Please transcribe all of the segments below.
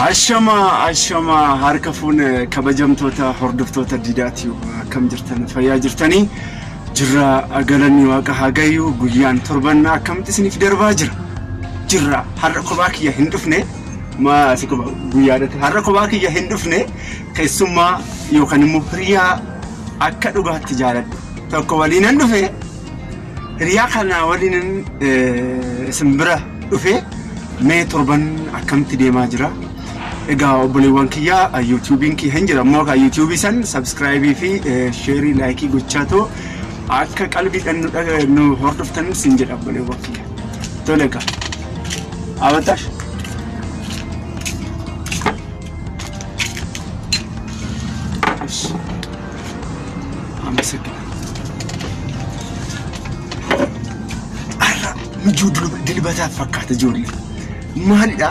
Ashama ashama harka fuune kabajamtoota hordoftoota Diidaa Tube akkam jirtan fayyaa jirtanii jirra galanni waaqa haa gayu guyyaan torban akkamitti isiniif darbaa jira jirra har'a kophaa kiyya hin dhufne maa si kopha guyyaadhatti har'a kophaa kiyya hin dhufne keessummaa yookaan immoo hiriyaa akka dhugaatti jaaladhu tokko waliinan dhufe Hiriyaa kana waliinin isin bira dhufe mee torban akkamitti deemaa jira. Egaa obboleewwan kiyya yuutuubiin kiyya hin jira immoo kan yuutuubii san sabskraayibii fi sheerii laayikii gochaa too akka qalbiidhaan nu hordoftan sin jedha obboleewwan kiyya. Tole egaa. Abaxaash. Ameseginaa. Har'a mijuu dilbataaf fakkaata ijoollee. Maalidha?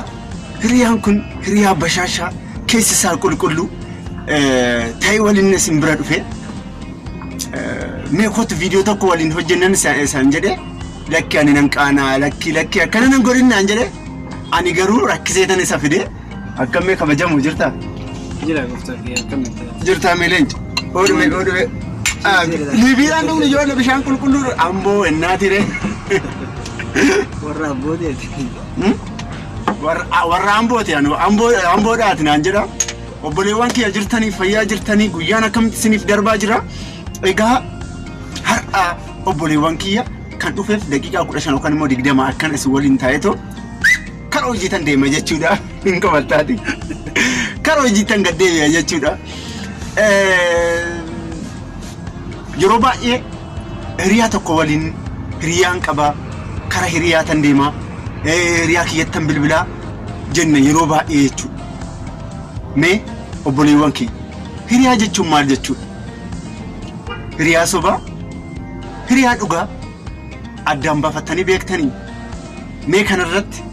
Hiriyaan kun hiriyaa bashaashaa keessi isaa qulqulluu ta'e waliin isin bira dhufe. Mee kootu viidiyoo tokko waliin hojjennan isaan jedhe lakki ani nan qaanaa lakki lakki akkana nan godhin naan jedhe ani garuu rakkiseetan isa fide akkam mee kabajamu jirtaa? Jira gooftaa kee akkam jirta? Jirtaa mee leenca? Oodhume oodhume. Liibiidhaan dhugni ijoollee bishaan qulqulluu amboo ennaa tiree. Warra abbooteeti. Warra ambooti ani amboo amboodhaati naan jedha. Obboleewwan kiyya jirtanii fayyaa jirtanii guyyaan akkamitti isiniif darbaa jira. Egaa har'a obboleewwan kiyya kan dhufeef daqiiqaa 15 yookaan immoo 20 akkan isin waliin taa'eetoo kara hojiitan deema jechuudha. Hin qabattaati. Kara hojiitan gad deebi'a jechuudha. Yeroo baay'ee hiriyaa tokko waliin hiriyaan qaba kara hiriyaatan deema hiriyaa kiyyattan bilbilaa jenna yeroo baay'ee jechuudha. Mee obboleewwan kiyya hiriyaa jechuun maal jechuudha? Hiriyaa sobaa, hiriyaa dhugaa addaan baafattanii beektanii? Mee kanarratti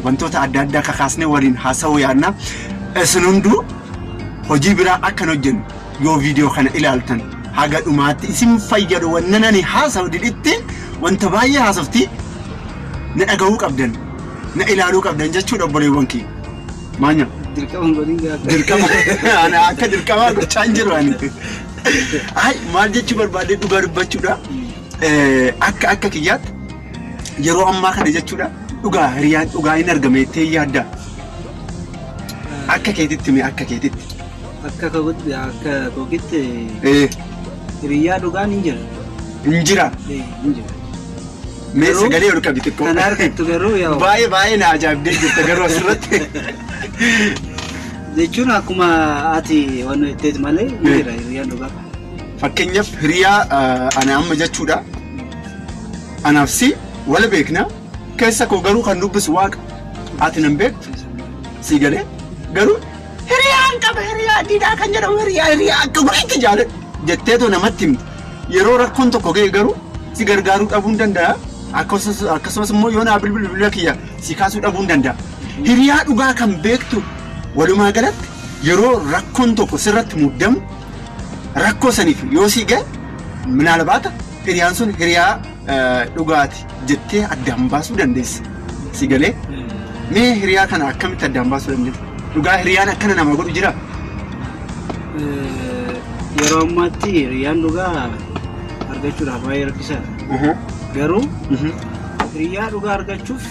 wantoota adda addaa kakaasnee waliin haasa'uu yaadna. Isin hunduu hojii biraa akka hin hojjennu yoo viidiyoo kana ilaaltan haga dhumaatti isin fayyadu wannan ani haasa'u didhitti wanta baay'ee haasofti na dhaga'uu qabdan na ilaaluu qabdan jechuudha obboleewwan kiyya. Maanya. Dirqama hin godhin gaafa. Dirqama. Ana akka dirqamaa gochaa hin jiru ani. Ay maal jechuu barbaadee dhugaa dubbachuudha. Akka akka kiyyaatti yeroo ammaa kana jechuudha dhugaa hiriyaan dhugaa hin argame jettee yaadda. Akka keetitti mee akka keetitti. Akka kootti akka kookitti hiriyyaa dhugaan hin jira. Hin jira. Hin jira. Mee sagalee ol qabi xiqqoo. Kan argattu garuu yaa Baay'ee baay'ee na ajaa'ibdee jirta garuu asirratti. Jechuun akkuma ati waan jetteet malee hin jira hiriyyaan dhugaa. Fakkeenyaaf hiriyaa ana amma jechuudha. Anaaf si wal beekna keessa koo garuu kan dubbisu waaqa. Ati nan beektu si galee garuu hiriyaan qaba hiriyaa diidaa kan jedhamu hiriyaa hiriyaa akka guriitti jaaladhu jetteetoo namatti himta. Yeroo rakkoon tokko ga'e garuu si gargaaruu dhabuu hin danda'a. Akkasumas immoo yoo naa bilbilu bilbila kiyya si kaasuu dhabuu hin danda'a. Hiriyaa dhugaa kan beektu walumaa galatti yeroo rakkoon tokko sirratti muddamu rakkoo saniif yoo si ga'e minaalbaata hiriyaan sun hiriyaa dhugaati jettee addaan baasuu dandeessa. Si galee mee hiriyaa kana akkamitti addaan baasuu dandeessa? Dhugaa hiriyaan akkana nama godhu jira? Yeroo ammaatti hiriyaan dhugaa argachuudhaaf baay'ee rakkisaadha. Garuu hiriyaa dhugaa argachuuf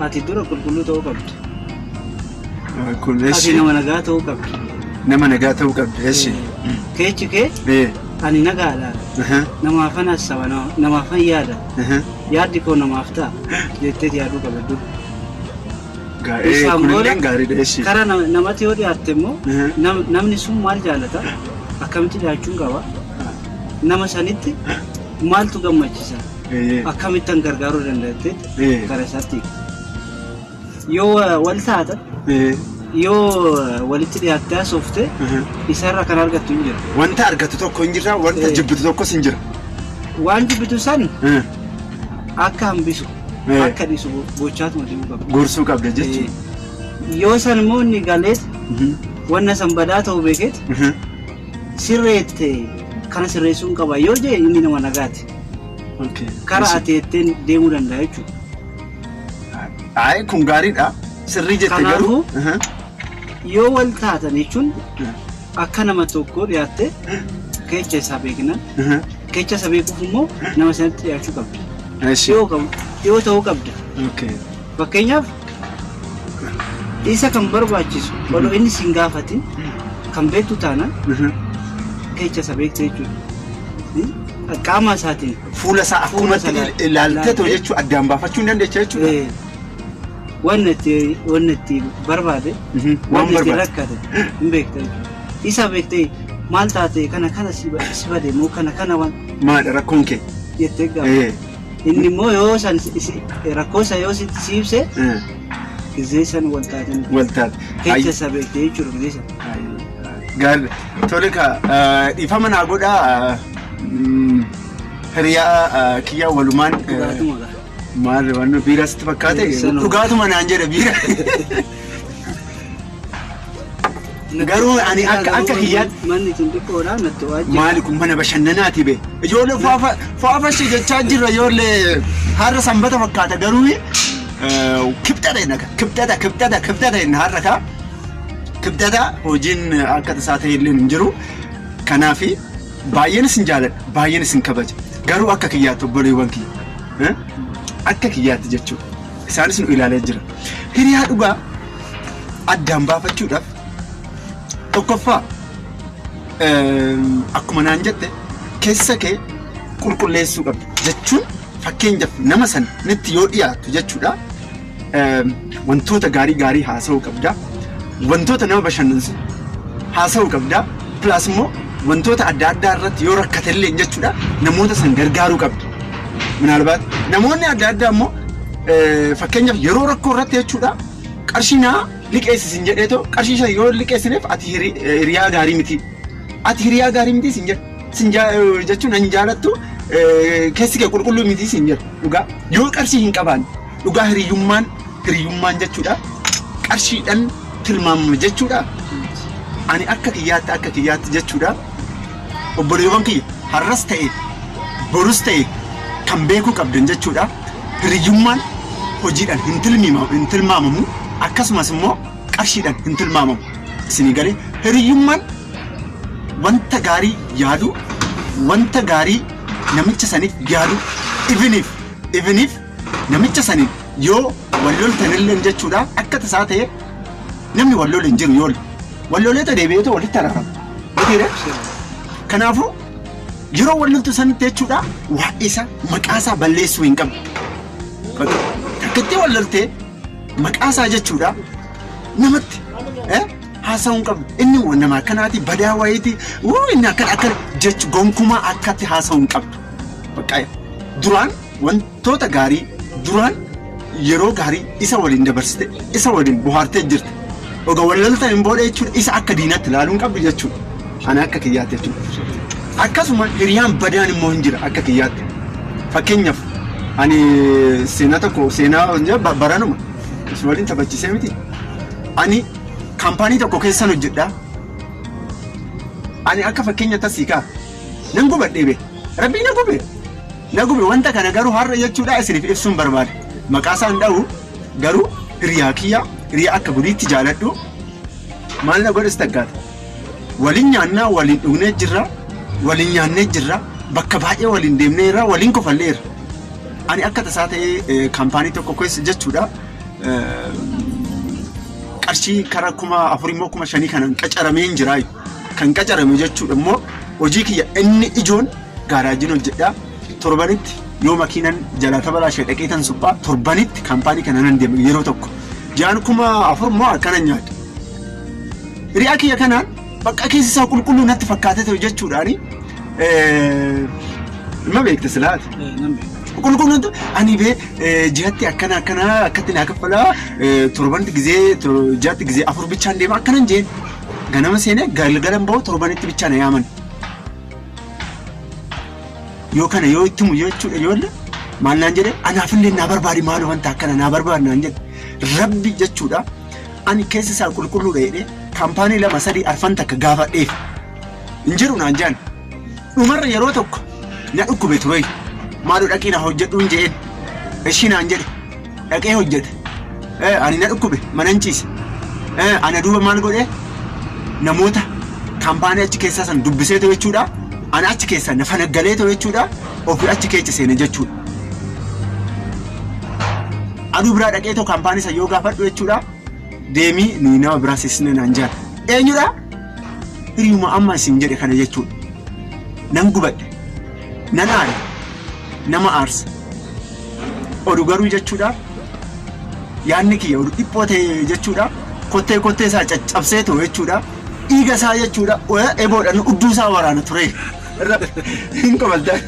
ati dura qulqulluu ta'uu qabda. Kun Ati eshi nama nagaa ta'uu qabda. Nama nagaa ta'uu qabda eshi. Keechi kee ani nagaadha. Namaafan hassaba namaafan yaada. Yaaddi koo namaaf ta'a jettee yaaduu qabda dur. Gaa'ee Isaan booda kunilleen gaariidha eshi. karaa namatti yoo dhiyaatte immoo namni sun maal jaalata akkamitti dhiyaachuun qaba nama sanitti maaltu gammachisa akkamittan gargaaruu danda'a jettee karaa isaatti hiikta. Yoo wal taatan yoo walitti dhiyaattee haasofte isarra kan argattu hin jiru. Wanta argattu tokko hin jira, wanta jibbitu tokkos hin jira. Waan jibbitu san akka hambisu akka dhiisu gochaatuma deemuu qabda. Gorsuu qabda jechuudha. Yoo san immoo inni galeet wanna san badaa ta'uu beekeet sirreette kana sirreessuun qaba yoo jee inni nama nagaati. Karaa ati jetteen deemuu danda'a jechuudha. Ayi kun gaariidha. Sirrii jette garuu. Kanaafuu yoo wal taatan jechuun akka nama tokko dhiyaatte kecha isaa beeknan, kecha isa beekuuf immoo nama sanatti dhiyaachuu qabda. Dhiyoo qabu, dhiyoo ta'uu qabda. Fakkeenyaaf isa kan barbaachisu odoo inni sin gaafatin kan beektu taanaan kecha isa beektu jechuudha. Qaama isaatiin. Fuula isaa Fuula akkumatti isaa ilaaltee ta'u ilaaltee. jechuu addaan baafachuu hin dandeecha jechuudha. Wanna itti barbaade, Waan wanna itti barbaade. rakkate hin beekta jechuudha. Isa beektee maal taate, kana kana si bade moo kana kana waan Maadha rakkoon kee? jettee gaafa. Inni immoo yoo san rakkoo isa yoo sitti si ibse, gizee san wal taatan. Wal taate. Kecha isa beektee jechuudha gizee san. Gaariidha. Tole kaa, dhiifama naa godhaa, hiriyaa kiyyaa walumaan. Dhugaatuma gaa. Maal waan biiraa sitti fakkaate? Sanuma. Dhugaatuma naan jedhe biira. Garuu ani akka kiyyaatti Manni tun xiqqoodha natti waajjira. Maali kun, mana bashannanaati be. Ijoollee faafashi jechaa jirra, ijoollee har'a sanbata fakkaata garuu kibxata jenna, kibxata, kibxata, kibxata jenna har'a kaa. Kibxata hojiin akka tasaa ta'e illee hin jiru. Kanaafi baay'een isin jaaladha, baay'een isin kabaja. Garuu akka kiyyaatti, obboleewwan kiyya, akka kiyyaatti jechuudha. Isaanis nu ilaalee jira. Hiriyaa dhugaa addaan baafachuudhaaf tokkoffaa, akkuma naan jette, keessa kee qulqulleessuu qabda jechuun, fakkeenyaaf nama sana nitti yoo dhiyaattu jechuudha, wantoota gaarii gaarii haasa'uu qabda, wantoota nama bashannansu haasa'uu qabda, plus immoo wantoota adda addaa irratti yoo rakkatellee jechuudha namoota san gargaaruu qabda. Minaalbaat namoonni adda addaa immoo, fakkeenyaaf yeroo rakkoo irratti jechuudha, qarshii naa liqeessisin jedheetoo qarshii sana yoo liqeessineef, ati hiriyaa gaarii miti. Ati hiriyaa gaarii miti sin jedha. Sin jechuun hin jaalattu, keessi kee qulqulluu miti sin jedha. Dhugaa yoo qarshii hin qabaanne, dhugaa hiriyyummaan jechuudha qarshiidhaan tilmaamama jechuudha. Ani akka kiyyaatti jechuudha, obboleewwan kiyya, har'as ta'e borus ta'e kan beekuu qabdan jechuudha, hiriyyummaan hojiidhaan hin tilmaamamu, akkasumas immoo qarshiidhaan hin tilmaamamu. Isinii galee? Hiriyyummaan wanta gaarii yaadu, wanta gaarii namicha saniif yaadu, even if namicha saniin yoo wal loltanillee jechuudha, akka tasaa ta'e namni wal lole hin jiru, yoo wal loleeta deebi'eetu walitti araarama. Mitiire? Kanaafuu yeroo wal loltu sanitti jechuudha waa'ee isaa, maqaa isaa balleessuu hin qabdu. Takkittee wal loltee maqaa isaa jechuudha namatti haasa'uu hin qabdu. Inni nama akkanaati, badaa wayiiti, wuu inni akkana akkana jechu gonkumaa akkatti haasa'uu hin qabdu. Bakka duraan wantoota gaarii, duraan yeroo gaarii isa waliin dabarsite, isa waliin bohaartee jirte. Oga wal loltan hin booda jechuudha isa akka diinatti ilaaluu hin qabdu jechuudha. Ani akka kiyyaatti jechuudha. Akkasuma hiriyaan badaan immoo hin jira akka kiyyaatti. Fakkeenyaaf ani seenaa tokko, seenaa baranuma si waliin taphachiisee miti. Ani kaampaanii tokko keessan hojjedha. Ani akka fakkeenya tasii kaa nan gubadhee be. Rabbii na gube. Na gube wanta kana, garuu har'a jechuudha isiniif ibsuun barbaada. Maqaa isaan dha'u garuu hiriyaa kiyya, hiriyaa akka gudiitti jaaladhu, maal na godhes taggaata. Waliin nyaannaa, waliin dhugnee jirra, waliin nyaannee jirra, bakka baay'ee waliin deemnee jirra, waliin kofalleerra. Ani akka tasaa ta'ee kaampaanii tokko keessa jechuudha qarshii kara 4000 immoo 5000 kanan qacaramee hin jiraa. Kan qacarame jechuudha immoo hojii kiyya inni ijoon gaaraajiin hojjedhaa. Torbanitti yoo makiinan jalaa tabalaashee dhaqeetan suphaa, torbanitti kaampaanii kana nan deema yeroo tokko. Ji'aan 4000 immoo akkanan nyaadha. Hiriyaa kiyya kanaan bakka keessi isaa qulqulluu natti fakkaatee ta'u jechuudhaani, ilma beekte silaati. Nan beeka. Qulqulluun ani bee ji'atti akkana akkana akkatti naa kaffalaa, torbanitti gizee, ji'atti gizee afur bichaan deema akkanan jeen, ganama seenee galgalan bahu, torbanitti bichaa na yaaman. Yoo kana yoo itti himu jechuudha ijoollee maal naan jedhe, anaafillee naa barbaadi, maaloo wanta akkana naa barbaadi naan jedhe. Rabbi jechuudha ani keessa isaa qulqulluudha jedhee kaampaanii lama sadii arfan takka gaafadheef hin jiru naan jedhan. Dhumarra yeroo tokko na dhukkube ture, maaloo dhaqii na hojjedhuun jedheen, ishii naan jedhe, dhaqee hojjete. Ani na dhukkube manan ciise. Ana duuba maal godhe namoota kaampaanii achi keessaa san dubbiseetu jechuudha. Ana achi keessaa na fanaggaleetu jechuudha. Ofii achi keessa seene jechuudha. Aduu biraa dhaqeetoo kaampaanii san yoo gaafadhu jechuudha. Deemii nuyi nama biraa seessine naan jaala. Eenyudha? Hiriyuma amma isin jedhe kana jechuudha. Nan gubadhe. Nan aare. Nama aarsa. Odu garuu jechuudha. Yaadni kiyya odu dhiphoo ta'e jechuudha. Kottee kottee isaa caccabsee ta'u jechuudha. Dhiiga isaa jechuudha. Eboodhaan udduu isaa waraana ture. Hin qobaltaa.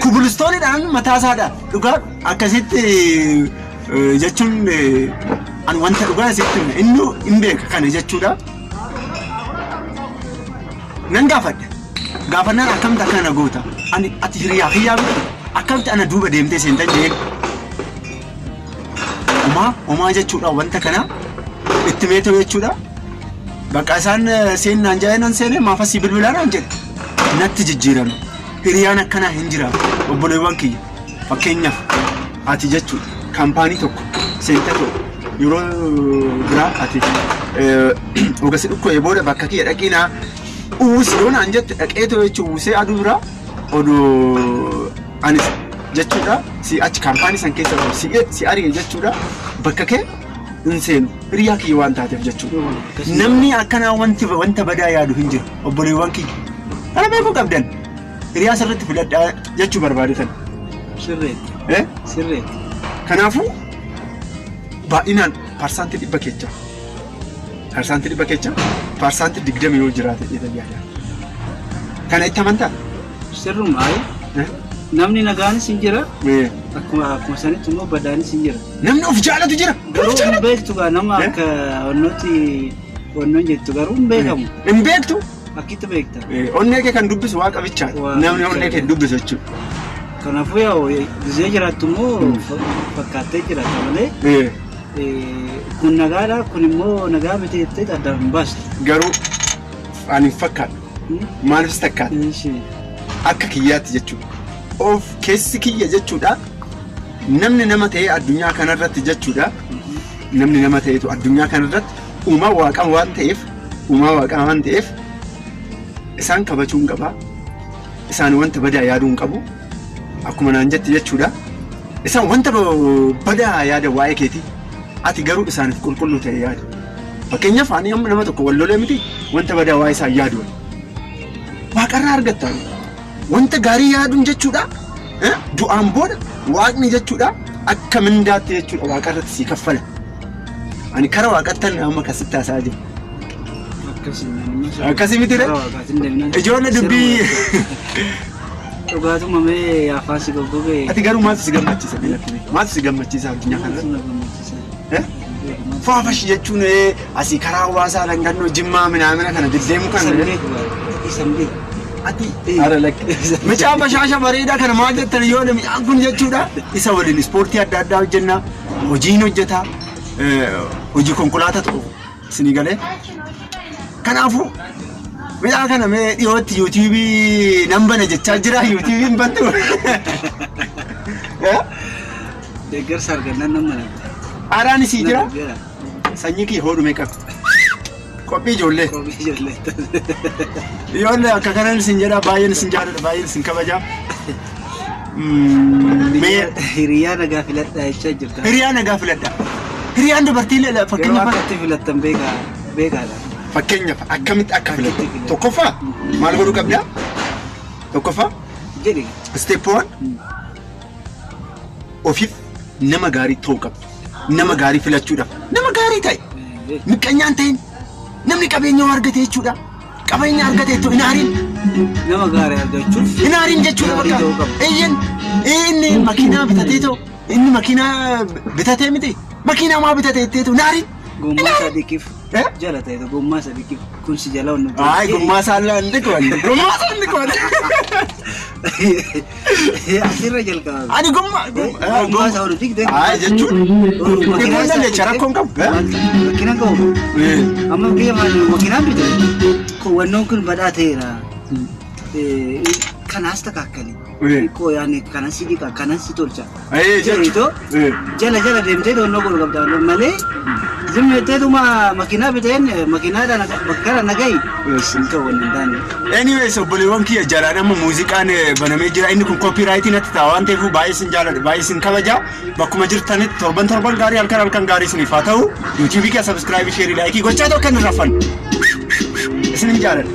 Kubilistooniidhaan mataa isaadha. Dhugaa akkasitti jechuun ani wanta dhugaa isitti hima. Inni hin beeka kana jechuudha. Nan gaafadha. Gaafannaan akkamitti akkana na goota? Ani ati hiriyaa kiyyaa miti. Akkamitti ana duuba deemtee seentan jeen. Homaa homaa jechuudha wanta kana itti meetoo jechuudha. Bakka isaan seennaan jedhee nan seene maaf asii bilbilaa naan jedhe. Natti jijjiirame. Hiriyaan akkanaa hin jiraatu. Obboleewwan kiyya. Fakkeenyaaf ati jechuudha kaampaanii tokko seente tokko yeroo biraa ati oga si dhukkubee booda bakka kiyya dhaqinaa uwwisi yoo naan jette dhaqeetoo jechuun uwwisee aduu biraa oduu ani jechuudha si achi kaampaanii san keessa si ari'e jechuudha bakka kee hin seenu hiriyaa kiyya waan taateef jechuudha. Namni akkanaa wanti wanta badaa yaadu hin jiru obboleewwan kiyya. Kana beekuu qabdan hiriyaa sirriitti filadhaa jechuu barbaadetan. Sirriitti. Eh? Sirriitti. Kanaafuu baay'inaan 100% kecha 100% kecha 20% yoo jiraate jedhee yaada. Kana itti amantaa? Sirruma ayi. Eh? Namni nagaanis hin jira. Eh. Akkuma sanitti immoo badaanis hin jira. Namni of jaalatu jira. Garuu Of hin jaalatu. beektu gaa nama Eh? akka wannooti wannoon jettu garuu hin beekamu. Hin beektu. Akkitti beekta. Onnee kee kan dubbisu waaqa bichaadha. Waaqa Namni onnee kee hin dubbisu jechuudha. Kanaafuu yaa gizee jiraattu immoo fakkaattee jiraatta malee kun nagaadha kun immoo nagaa miti jettee addaan hin baastu. Garuu ani hin fakkaadhu. Maaliif takkaata? Akka kiyyaatti jechuudha. Of keessi kiyya jechuudha. Namni nama ta'ee addunyaa kanarratti jechuudha. Namni nama ta'etu addunyaa kanarratti uumaa waaqaa waan ta'eef uumaa waaqaa waan ta'eef isaan kabajuu hin qabaa. Isaan wanta badaa yaaduu hin qabu. Akkuma naan jette jechuudha. Isaan wanta badaa yaada waa'ee keetii. Ati garuu isaaniif qulqulluu ta'e yaada. Fakkeenyaaf ani amma nama tokko wal lolee miti wanta badaa waa'ee isaa yaadu. Waaqarraa argatta. Wanta gaarii yaaduun jechuudha. Du'aan booda waaqni jechuudha akka mindaatti jechuudha waaqarratti sii kaffala. Ani kara waaqattan amma akkasitti haasa'aa jiru. Akkasii miti ree? Ijoollee dubbii. Dhugaatuma mee afaan si goggogee. Ati garuu maaltu si gammachiisa mee natti himi? Maaltu si gammachiisa addunyaa kanarratti? Na gammachiisa. Eh? Faafash jechuun asii karaa hawaasaa langannoo jimmaa minaamina kana deddeemu Isan kana. beeku isan beeku. Ati ara lakki. Mucaa bashaasha bareedaa kana maal jettan yoo mucaan kun jechuudha. Isa waliin ispoortii adda addaa hojjenna. Hojiin hojjeta. Hojii konkolaataa ta'u isinii galee. Kanaafuu mucaa kana mee dhiyootti yuutuubii nan bana jechaa jira yuutuubiin bantu. Deeggarsa argannaan nan mana. Aaraan isii jira. Sanyii kiyya hoodhu meeqa? Qophii ijoollee. Qophii ijoollee. Ijoollee akka kanan isin jedha baay'een isin jaalladha baay'een isin kabaja. Mee Hiriyaa nagaa filadhaa jechaa jirta. Hiriyaa nagaa filadha. Hiriyaan dubartii Yeroo fakkeenyaaf akkatti filattan beekaadha. Fakkeenyaaf akkamitti akka filattu. Tokkoffaa maal godhuu qabda? Tokkoffaa Jedhi. Step one ofiif nama gaarii ta'uu qabda. Nama gaarii filachuudhaaf nama gaarii ta'e. Miqqanyaan ta'in namni qabeenya waa argate jechuudha. Qabeenya argate jechuun hin aariin. Nama gaarii argachuuf Hin aariin jechuudha gaarii bakka. ta'uu qaba. Eyyen inni makiinaa bitatee ta'u inni makiinaa bitatee miti makiinaa maa bitatee jetteetu hin aariin. Gommaa isaa dhiqiif Eh? jala ta'e gommaa isaa dhiqiif kun si jala wannu. Ay gommaa isaa illee hin dhiqu. Gommaa isaa hin dhiqu. Asirra jalqaba. Ani gommaa Gommaa isaa ol dhiqde. Ay jechuun dhiquun dandeecha rakkoon qabu. Makiina qabu. Amma biyya makiinaan bite. Wannoon kun badhaa ta'eera. Kanaas takaakkali. Xiqqoo yaani kanas si dhiqa, kanas si tolcha. Jedhitoo jala jala deemtee to'annoo godhu qabda malee zimmetteetuma makiinaa biteen makiinaadhaan bakka kana nagahi hin ta'u, wanni hin taane. Anyways, obboleewwan kiyya, jalaan amma muuziqaan banamee jira. Inni kun copyright natti ta'a waan ta'eef baay'ee isin jaaladha, baay'ee isin kabaja. Bakkuma jirtanitti torban torban gaarii, halkan halkan gaarii isiniif haa ta'u. YouTube kee subscribe, share, like gochaa tokko kan irraffan. Isin jaaladha.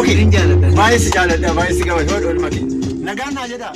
Isin jaaladha. Baay'ee si jaaladha, baay'ee si kabaja. Hodhu olma kee. Nagaan naa jedhaa.